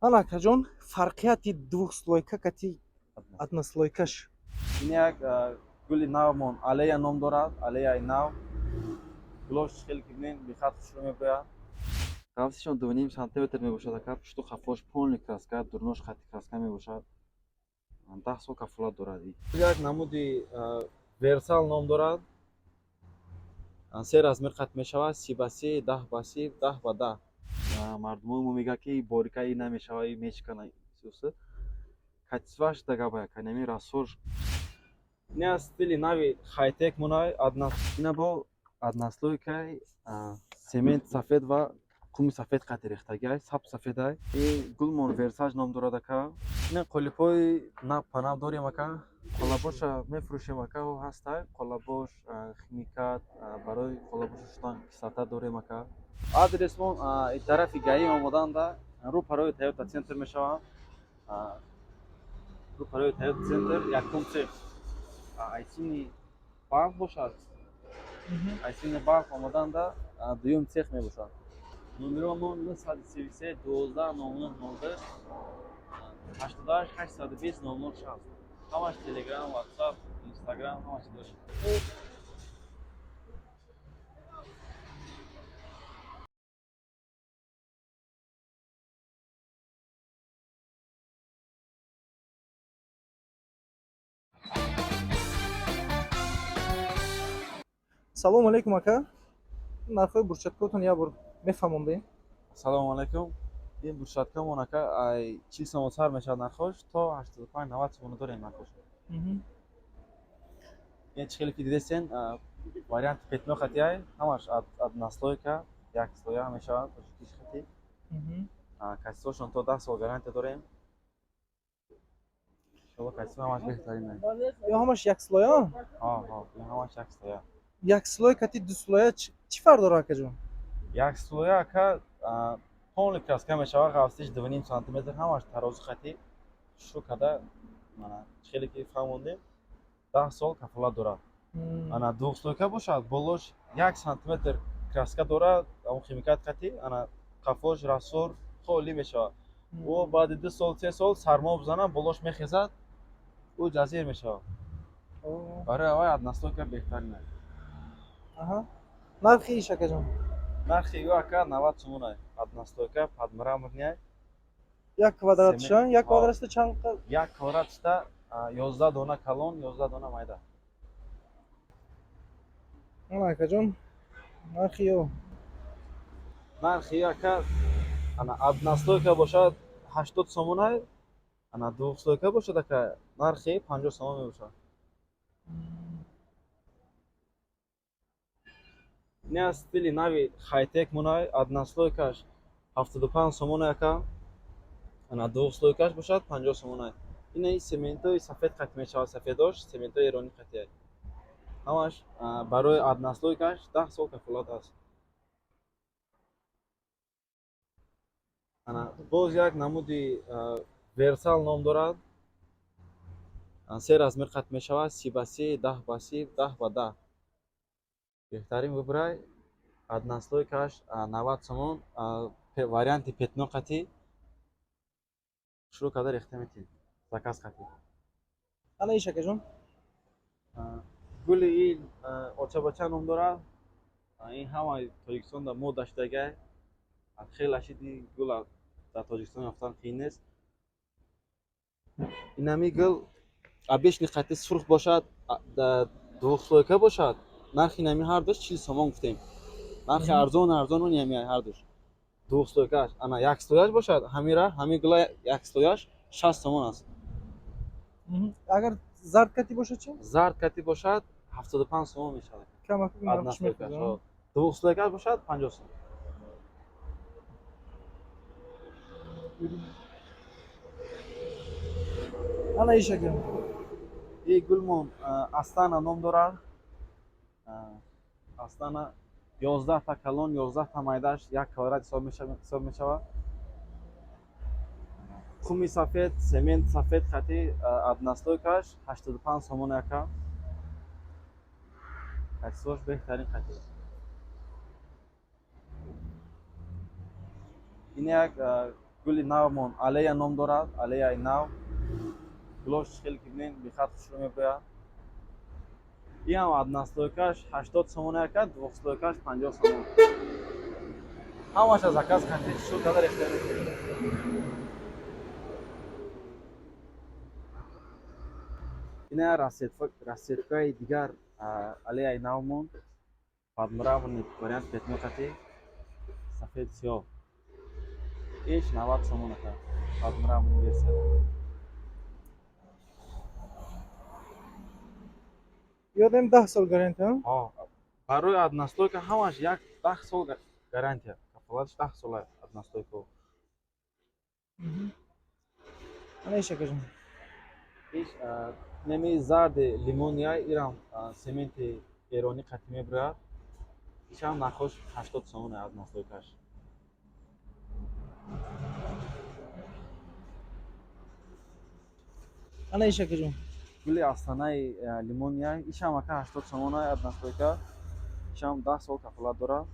Ана, акаҷон, фарқияти двухслойка кати однослойкаш? Ин як гули навмон Алея ном дорад, Алеяи нав. Гулош хеле ки бинед, бихат хушрӯ мебояд. Ғафсишон 2,5 сантиметр мебошад, ака, пушту хафош полный краска, дурнош хати краска мебошад. 10 сол кафолат дорад. Як намуди Версал ном дорад. Се размер қат мешавад: 30 ба 30, 10 ба 30, 10 ба 10. Мардумои мо мегӯяд, ки борика и намешава, и мечикана. Качестваш дагабая, канами рассорш. Ин стили нави хайтек монай, ина бо однослойкай, семент сафед ва қуми сафед қати рехтагиай, саб сафедай. И гулмон Версаж ном дорад, ака. Ина қолибҳои наб панаб дорем, ака. Қолабоша мефурӯшем, ака, ҳастай қолабош, химикат барои қолабоша шудан, кислота дорем, ака. Адресмон тарафи ГАИ омоданда, рӯ парои Тойота Центр мешавад, рӯ парои Тойота Центр, якум цех. Айсини банк бошад, айсини банк омоданда, дуюм цех мебошад. Номеромон 933 12 09 02, 88 820 00 60. Ҳамаш Телеграм, Ватсап, Инстаграм, ҳамаш дорем. Салому алейкум, ака. Нархҳои брусчаткаотон як бор мефаҳмондем? Салому алайкум. Ин брусчаткамон, ака, ай 40 сомон сар мешавад нархош, то 85-90 сомона дорем нархош. Ин чӣ хеле ки дидесен, варианти пятно хатиай, ҳамаш однослойка, як слоя мешавад, тоҷикиш хати. Качествошон то 10 сол гарантия дорем, иншолло, качество ҳамаш беҳтарин. Ё ҳамаш як слоя? Ин ҳамаш як слоя. Як слой кати ду слоя чӣ фарқ дорад, акаҷон? Як слоя, ака, полный краска мешавад, ғафсиш 2,5 сантиметр, ҳамаш тарозу хати шу када. Мана, чӣ хеле ки фаҳмондем, 10 сол кафолат дорад. Ана двухслойка бошад, болош 1 сантиметр краска дорад, ҳамон химикат хати, ана қафош рассор холӣ мешавад. Ӯ баъди 2 сол, 3 сол сармо бизанад, болош мехезад, ӯ ҷазир мешавад. Барои аввай однослойка беҳтарин аст. Нархи иш, акаҷон? Нархи ӯ, ака, 90 сомон, однослойка, под мраморный. Як квадратша, як квадратша чанд? Як квадратшта 11 дона калон, 11 дона майда. Ана, акаҷон, нархи ё? Нархи ё, ака, ана однослойка бошад, 80 сомонай, ана двухслойка бошад, ака, нархи 50 сомон мебошад. Ин стили нави хайтек монай, однослойкаш 75 сомонай, ака, ана двухслойкаш бошад, 50 сомонай. Ина сементои сафед қати мешавад, сафедош сементои эронӣ қатиай. Ҳамаш барои однослойкаш 10 сол кафолат аст. Ана боз як намуди Версал ном дорад. Се размер қат мешавад: 30 ба 30, 10 ба 30, 10 ба 10. Беҳтарин выбирай. Однослойкаш 90 сомон, варианти пятно қатӣ шурӯъ карда рехта метиҳем, заказ қатӣ. Ана иш, акаҷон? Гули ин Очабача ном дорад. Ин ҳамаи Тоҷикистон мода шудагай, хеле ашид. Ин гул дар Тоҷикистон ёфтан қиин нест. Инами гул обычный қати сурх бошад, двухслойка бошад, нархи инами ҳардуш 40 сомон гуфтем, нархи арзон, арзон ами ҳардуш двухслойкаш. Ана як слояш бошад, ҳамира, ҳами гула як слояш 60 сомон аст. Агар зард кати бошад чӣ? Зард кати бошад, 75 сомон мешавад. Двухслойкаш бошад, 50 сомон. Ана иш, ака? И гулмон Астана ном дорад. Астана, 11та калон, 11та майдаш, як квадрат ҳисоб мешавад. Қуми сафед, семент сафед хати, однослойкаш 85 сомон, ака, качествош беҳтарин хати. Ин як Гули навмон аллея ном дорад, аллеяи нав. Гулош хеле ки бинед, бехат хушрӯ мебояд. Иам однослойкаш 80 сомон яка, двухслойкаш 50 сомон. Ҳамаша заказ кардем, шур када рехта метавонем. Ина расцветкаи дигар аллеяи навмон, подмраморный вариант пятно қати сафед сиёҳ. Иш 90 сомон ака, подмраморный версия. Ёдем 10 сол гарантия? Ҳо, барои однослойка ҳамаш як 10 сол гарантия. Кафолатш 10 сола однослойка. Ана иш, акаҷон. Иш неми зарди лимония, ирам сементи эронӣ қатӣ мебирояд. Ишам нархош 80 сомон однослойкаш. Ана иш, акаҷон. Гули астанаи лимония, ишам ака 80 сомон однослойка. Ишам 10 сол кафолат дорад.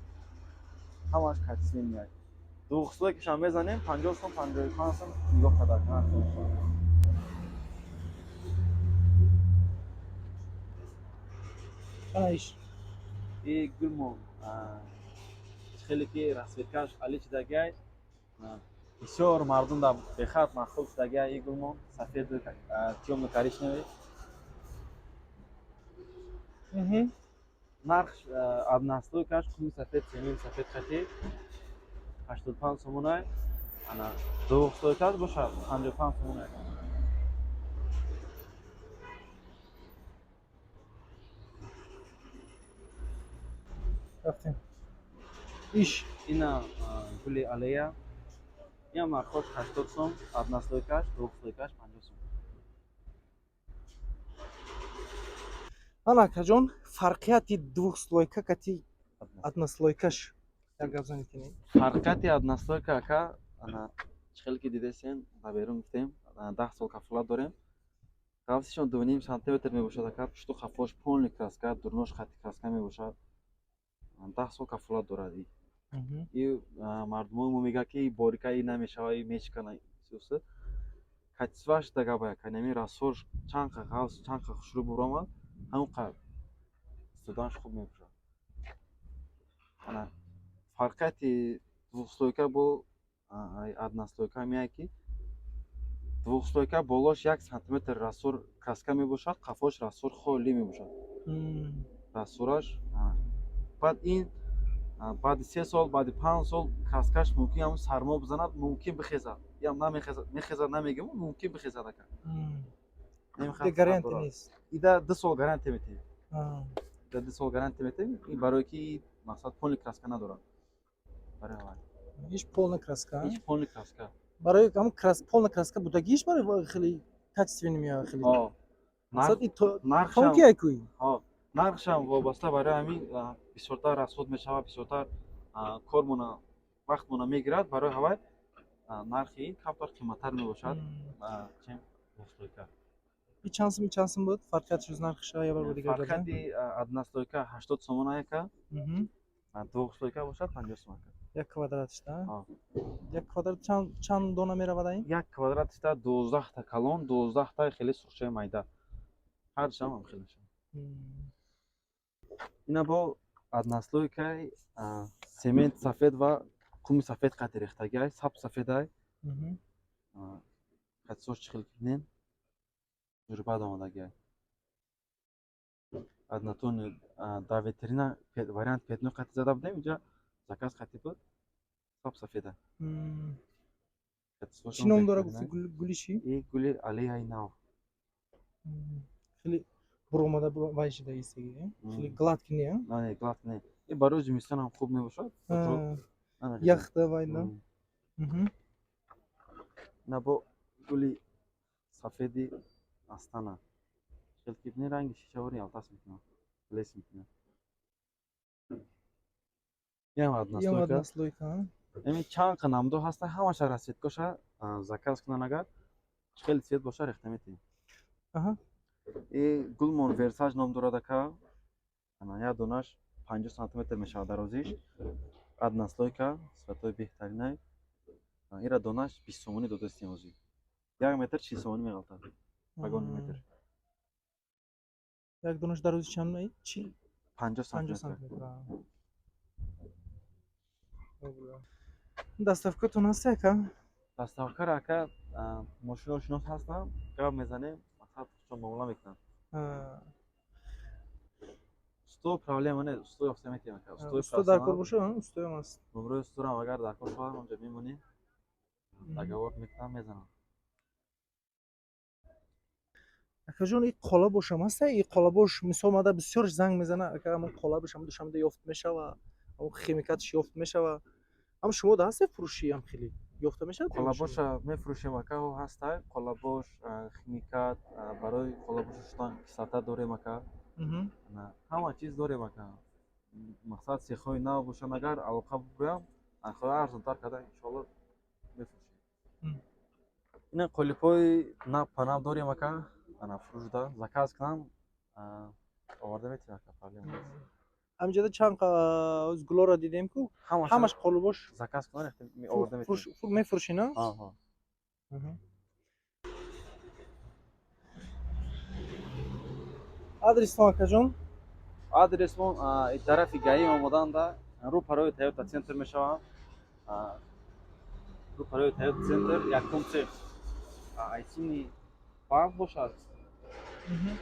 Ҳамаш качественный. Двухслойкашам мезанем 50 сом, 55 сом нигоҳ карда нархошон. Ана иш. И гулмон хеле ки расцветкаш али чидагай, бисёр мардум дар бехат махсус шудагай. И гулмон сафеду тёмно коричневый. Нарх однослойкаш қуми сафед, цемент сафед хати 85 сомонай, ана двухслойкаш бошад 55 сомонай. Рафтем. Иш. Ина гули аллея, инам нархош 80 сом однослойкаш, двухслойкаш 50 сом. Ана, акаҷон, фарқияти двухслойка кати однослойкаш як гап занед кинем. Фарқияти однослойка, ака, ана чӣ хеле ки дидесен, ба берун гуфтем, 10 сол кафолат дорем. Ғафсишон 2,5 сантиметр мебошад, ака, пушту қафош полный краска, дурнош хати краска мебошад. 10 сол кафолат дорад. И мардумои мо мегӯяд, ки борика и намешава, и мечикана. Качестваш дагаба, ака, нами рассорш чанд қа ғафс, чанд қа хушрӯ буромад, ҳамон қа истоданаш хуб мебошад. Ана фарқияти двухслойка бо однослойка меяд, ки двухслойка болош 1 сантиметр рассор краска мебошад, қафош рассор холӣ мебошад. Рассораш баъд ин баъди 3 сол, баъди 5 сол краскаш мумкин ҳамун сармо бизанад, мумкин бихезад. Иам намехезад, мехезад намегӯем, мумкин бихезад, ака. Гарантия нест. Ида 2 сол гарантия метиҳем. Ида 2 сол гарантия метиҳем, ин барое ки мақсад полный краска надорад. Барои аввал. Иш полная краска. Иш полный краска. Барои ҳамун полная краска будагиш барои хеле качественный меояд хеле. Мақсад и Нархшам тонкий айкуи. Нархшам вобаста барои ҳамин бисёртар расход мешавад, бисёртар кормона, вақтмона мегирад, барои ҳавай нархи ин камтар қиматтар мебошад, чем двухслойка. И чанд сум, и чанд сум буд? Фарқиятш нархша я бар дигар. Фарқияти однослойка 80 сомон яка, двухслойка бошад 50 сом ака. Як квадратшда? Як квадрат чанд дона меравад ин? Як квадратшда 12та калон, 12та хеле сурхчаи майда. Ҳардушам ҳам хеле мешавад. Ина бо однослойкаи семент сафед ва қуми сафед қати рехтагиай, саб сафедай. Катсош чӣ хел кибинен, ҷурбад омадагиай. Однотонный дар витрина вариант пятно қати зада будем, инҷа заказ қати буд, саб сафеда. Чӣ ном дора гуфти гули чӣ? И гули аллеяи нав. Хеле буромада вай шида истаги, хеле гладкий не? Не, гладкий не. И барои зимистон ҳам хуб мебошад. Яхта вайна. На бо гули сафеди Астана. Хел ки бини, ранги шишавори ялтас мекунад, лес мекунад. Ям однослойка. Однослойка. Эми чанд қа намдо ҳаста, ҳамаша расцветкоша заказ кунан, агар хеле цвет боша, рехта метиҳем. И гулмон Версаж ном дорад, ака. Ана як донаш 50 сантиметр мешавад дарозиш. Однослойка, сифатҳои беҳтаринай. Ира донаш 20 сомонӣ додастем ҳозир. 1 метр 40 сомонӣ меғалтад. Вагони метр. Як донаш дарози чанд? 40 50 50 сантиметр. Сантиметр. Доставкатон ҳаст, ака? Доставкаро, ака, мошиношинос ҳастам, гап мезанем, мақсад чон муомила мекунам. Усто проблема не, усто ёфта метиҳем, ака. Устои Усто дар кор профессионал. боша, устоям аст. Номрои усторам агар дар кор шавад, онҷо мемонем, договор мекунам, мезанам. Акаҷон, и қолабошам ҳаста? И қолабош, мисол, мада бисёр занг мезана, ака, ҳамон қолабаш ҳам Душанбеда ёфт мешава, ҳамон химикатш ёфт мешава. Ҳам шумо да ҳасте фурӯшӣ, ҳам хеле ёфта мешавад? Қолабоша мефурӯшем, ака, ҳаста қолабош, химикат, барои қолабош шудан кислота дорем, ака. Ҳама чиз дорем, ака. Мақсад, сехҳои нав бошанд, агар алоқа бигӯям, нархҳои арзонтар карда, иншоалло, мефурӯшем. Ина қолибҳои нав па нав дорем, ака, ана фурӯшда заказ кунам, оварда метиҳем, ака, проблема нест. Ҳаминҷода чанд гулоро дидем ку, ҳамаш қолибош. Заказ кунан, оварда метиҳем. Мефурӯшӣ, на? Аҳа. Адрестон, акаҷон? Адресмон тарафи ГАИ омоданда, рӯ парои Тойота Центр мешавам. Рӯ парои Тойота Центр, якум цех, айсини банк бошад,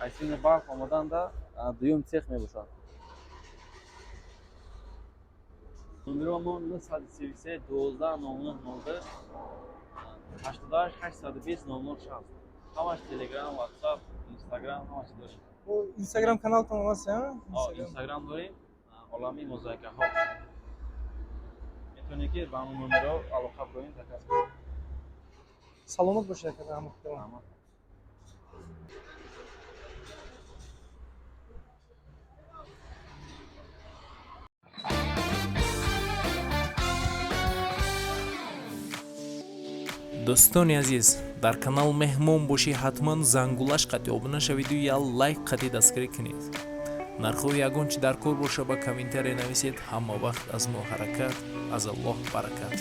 айсини банк омоданда, дуюм цех мебошад. Номеромон 933 12 00 02, 88 820 00 60. Ҳамаш Телеграм, Ватсап, Инстаграм, ҳамаш дорем. Инстаграм каналтон ҳаст? Инстаграм дорем, Олами мозаикаҳо. Метавонед ки ба ҳамон номерҳо алоқа бироед, заказ кунед. Саломат бошед, ака, раҳмат. Дӯстони азиз, дар канал меҳмон бошӣ, ҳатман зангулаш қатъи обуна шавиду як лайк қатъи дастгирӣ кунед. Нархҳои ягон чи дар кор боша, ба комментария нависед. Ҳама вақт аз мо ҳаракат, аз Аллоҳ баракат.